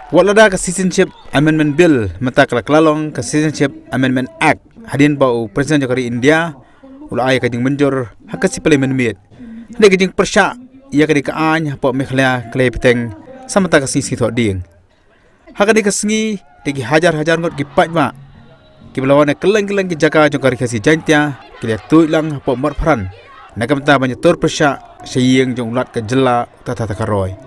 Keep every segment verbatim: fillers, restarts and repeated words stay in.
Wat lada ka Citizenship Amendment Bill mynta ka la kylla long ka Citizenship Amendment Act hadien ba u President jong ka ri India u la ai ka jingmynjur ha ka sngi Parliament mynmiet. Hynrei ka jingpyrshah ïa kane ka aiñ hapoh Meghalaya ka la ïai bteng sa mynta ka sngi Sngi Thohdieng. Ha kane ka sngi te ki hajar hajar ngut ki paidbah kiba la wan na kylleng kylleng ki jaka jong ka Ri Khasi Jaiñtia ki la tuid lang hapoh Mawphran na ka bynta ban ïatur pyrshah sha ïing jong u Lat ka jylla Tata Thakhar Roy.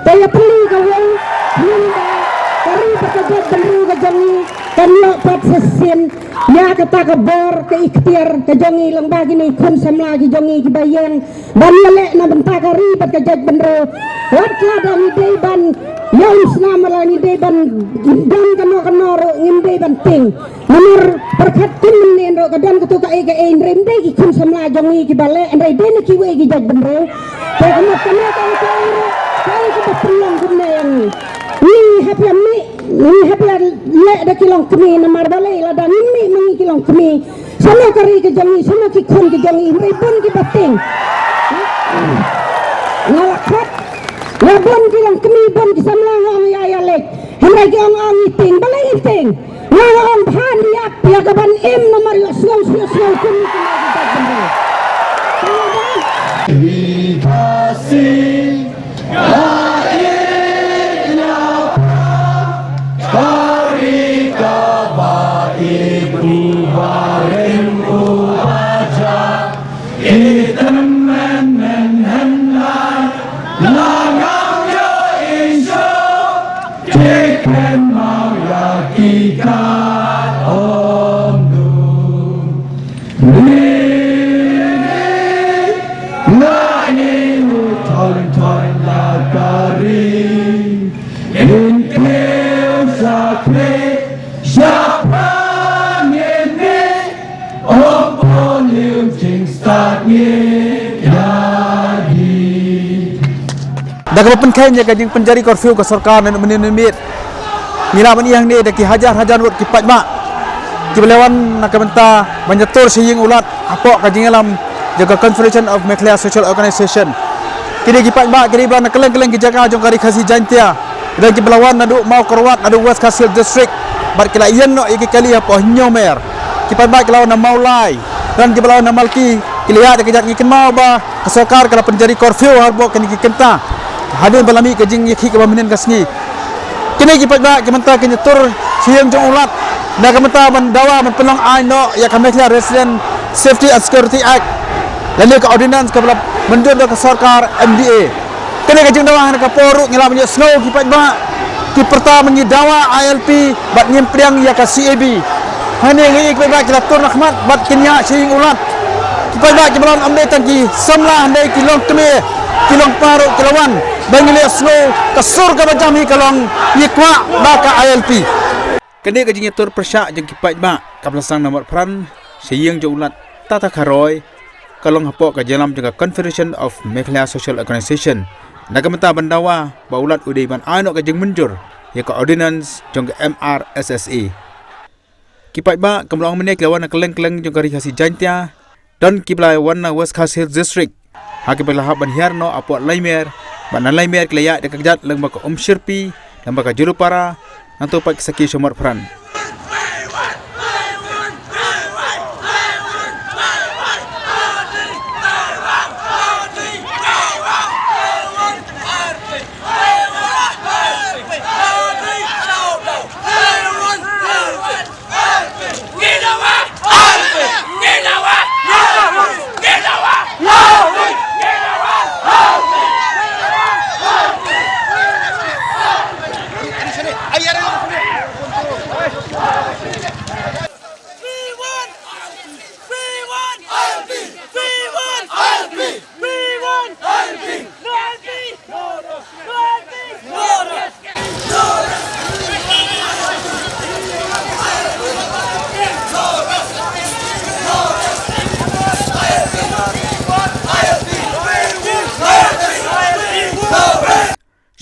Te ïa pynlong ka wei, mynta ka ri bad ka jaitbynriew ka jong ngi kan ïoh pat sa shisien ïa kata ka bor ka iktiar ka jong ngi lyngba kine ki khun samla ki jong ngi kiba ïeng ban ïaleh na bynta ka ri bad ka jaitbynriew. Wat la da ngi dei ban ïa um snam, la ngi dei ban don kano kano ruh ngim dei ban tieng. Namar pyrkhat kum mynne ruh ka don kato kaei kaei, hynrei ym dei ki khun samla jong ngi kiba leh, hynrei dei na kiwei ki jaitbynriew. Te ka mut kane ka kaei kaei ruh kaei kaba pynlong kumne ïa ngi. Ngi hap ïa mih, ngi hap ïa leh da ki longkmie, namar balei lada ngim mih ma ngi ki longkmie, shano ka ri ka jong ngi, shano ki khun ki jong ngi, hynrei bun kiba tieng. Nga la khot ïa bun ki longkmie, bun ki samla, nga ong ïa ïa leit, hynrei ki ong ong ngi tieng. Balei ngi tieng? Nga ong ba ngi ïap ïa ka ban im namar ïohsngew sngewsngew kum ki jaitbynriew. Ri Khasi, la ïeit ïa pha, ka ri kaba ïeit, uba rem uba jah. Ïeit tymmen men hynrei la ngam ïohi shuh. Te kynmaw ïa ki kat ong du. Ni ni la ngi u thon thon la ka ri. In kiew sa kre sha pha ngi ni. Ong po liu jingstad ngi ïa di. Da kaba pynkheiñ ïa ka jingpynjari curfew ka sorkar naduh mynne mynmiet, ngi lah ban ïohi hangne da ki hajar hajar ngut ki paidbah kiba la wan na ka bynta ban ïatur sha ïing u Lat hapoh ka jingïalam jong ka Confederation of Meghalaya Social Organization. Kine ki paidbah ki dei ba na kylleng kylleng ki jaka jong ka Ri Khasi Jaiñtia. Don kiba la wan naduh Mawkyrwat, naduh West Khasi Hills District, bad ki la ïeng noh ïa ki kali hapoh Hynñiewmer. Ki paidbah ki la wan na Mawlai, don kiba la wan na Malki, ki la ïaid da ka jaid. Ngi kynmaw ba ka sorkar ka la pynjari curfew hapoh kine ki kynta hadien ba la mih ka jingïakhih kaba mynhynnin ka sngi. Kine ki paidbah ki mynta kin ïatur sha ïing jong u Lat na ka bynta ban dawa ban pynlong aiñ noh ïa ka Meghalaya Resident Safety and Security Act lane ka ordinance kaba la mynjur da ka sorkar M D A. Kane ka jingdawa ha kane ka por ruh ngi lah ban ïohsngew ki paidbah ki pyrta ba ngi dawa I L P bad ngim pdiang ïa ka C A B. Hangne ngi ïohi ki paidbah ki la tur na khmat bad kin ïaid sha ïing u Lat. Ki paidbah kiba la wan ym dei tang ki samla, hynrei ki longkmie, ki longpa ruh ki la wan. Ba ngi la ïohsngew ka sur kaba jam hi ka long ngi kwah ba ka I L P. Kane ka jingïatur pyrshah jong ki paidbah kaba la sdang na Mawphran sha ïing jong u Lat Tata Thakhar Roy ka long hapoh ka jingïalam jong ka Confederation of Meghalaya Social Organization na ka bynta ban dawa ba u Lat u dei ban ai noh ka jingmynjur ïa ka ordinance jong ka M R S S A. Ki paidbah, kumba la ong mynne, ki la wan na kylleng kylleng jong ka Ri Khasi Jaiñtia. Don kiba la wan na West Khasi Hills District, ha kiba la hap ban hiar noh hapoh Laimer, bad na Laimer ki la ïaid da ka kjat lyngba ka Umshyrpi, lyngba ka Jyllupara, nangta pat ki sakhi sha Mawphran.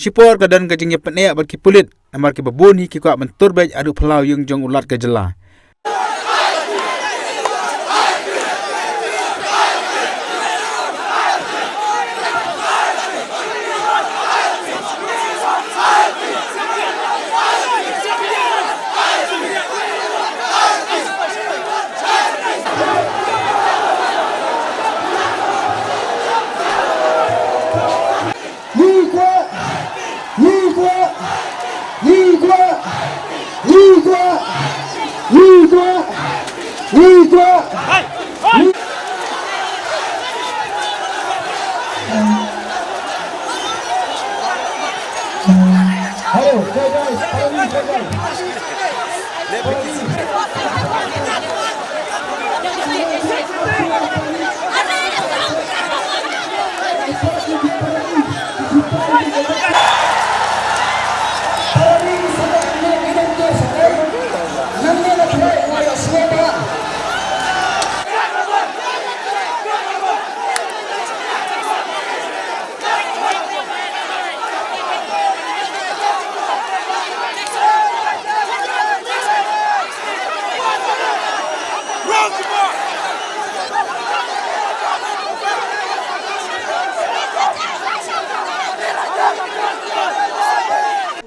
Shipor ka don ka jingïapyni bad ki pulit, namar kiba bun hi ki kwah ban tur beit haduh phyllaw ïing jong u Lat ka jylla.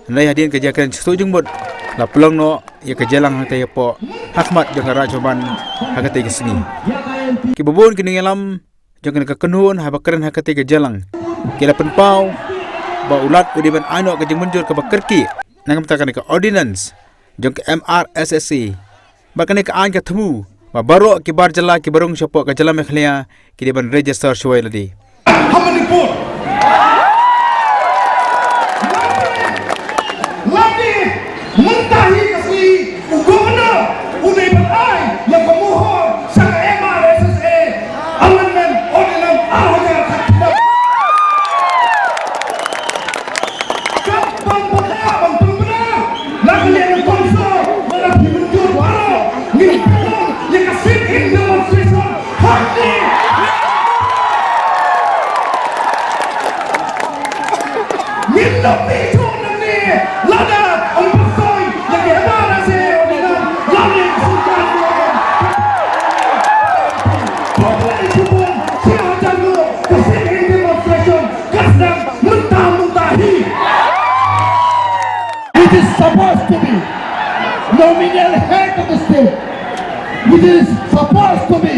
Hynrei hadien ka jingkren sngewthuh jingmut, la pynlong noh ïa ka jingïalang hangta hapoh, ha khmat jong ka Raj Bhavan, ha katei ka sngi. Kiba bun ki nongïalam jong kane ka kynhun haba kren ha katei ka jingïalang, ki la pynpaw ba u Lat u dei ban ai noh ka jingmynjur kaba kyrkieh na ka bynta kane ka ordinance jong ka M R S S A. Bad kane ka aiñ ka thmu ba baroh ki bar jylla kiba rung shapoh ka jylla Meghalaya ki dei ban register shuwa ïa lade. Ha Manipur. Lane mynta hi ka sngi u Governor u dei ban ai ïa ka mohor sha ka M R S S A Amendment Ordinance ar hajar khatphewkhyndai. Ka ban pynbna, ban pynbna na ka liang ka council, lada phi mynjur baroh ngin pynlong ïa ka sit-in demonstration. Hangne ngin ym mih shuh nangne lada ym pynshoi ïa ki M R S S A ordinance lane ka sorkar. Khublei shibun, shi hajar nguh, ka sit-in demonstration ka sdang mynta mynta hi. It is supposed to be nominal head of the state. It is supposed to be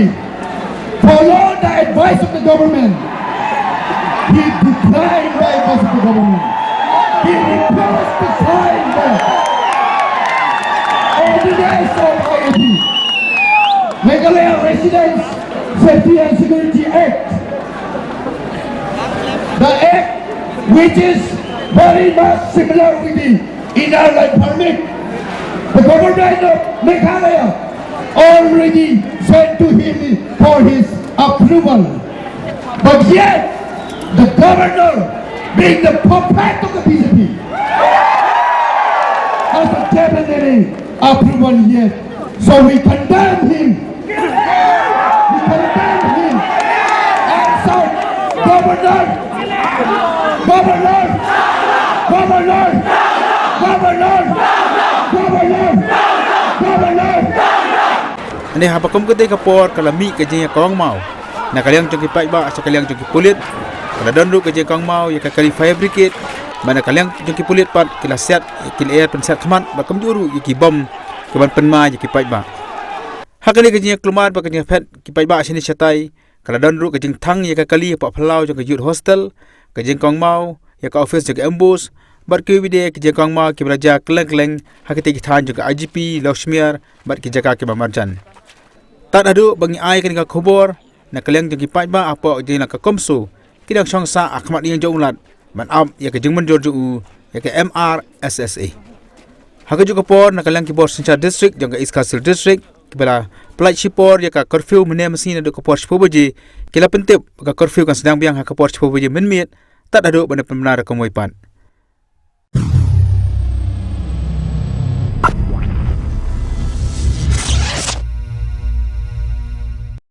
follow the advice of the government. He declined the advice of the government. He refused to sign the ordinance of I A P, Meghalaya Residents Safety and Security Act. The act which is very much similar with the Inner Line Permit. The government of Meghalaya already sent to him for his approval. But yet, the governor, being the puppet of the B J P, hasn't given any approval yet. So we condemn him. We condemn him. And so, Governor, Governor, Governor, Governor, Governor, Governor. Hynrei haba kum katei ka por ka la mih ka jingïakongmaw na ka liang jong ki paidbah sha ka liang jong ki pulit. Ka la don ruh ka jingïakongmaw ïa ka kali fire brigade. Bad na ka liang jong ki pulit pat ki la siat, ki la ïa pynsiat khmat bad kumjuh ruh ïa ki bom kiban pynmai ïa ki paidbah. Ha kane ka jingïakulmar bad ka jingïaphet ki paidbah shane shatai, ka la don ruh ka jingthang ïa ka kali hapoh phyllaw jong ka Youth Hostel, ka jingkongmaw ïa ka office jong ka MBOSE, bad kiwei de ki jingkongmaw kiba la jia kylleng kylleng ha kitei ki thaiñ jong ka I G P, Lawshmere, bad ki jaka kiba marjan. Tad haduh ba ngi ai kane ka khubor na ka liang jong ki paidbah hapoh jylla ka CoMSO, ki dang shong sah ha khmat ïing jong u Lat ban ap ïa ka jingmynjur jong u ïa ka M R S S A. Ha kajuh ka por, na ka liang ki bor synshar district jong ka East Khasi Hills District, kiba la pynlait shipor ïa ka curfew mynne mynsngi naduh ka por shiphew baje, ki la pyntip ka curfew kan sdang biang ha ka por shiphew baje mynmiet, tad haduh ban da pynbna da kumwei pat.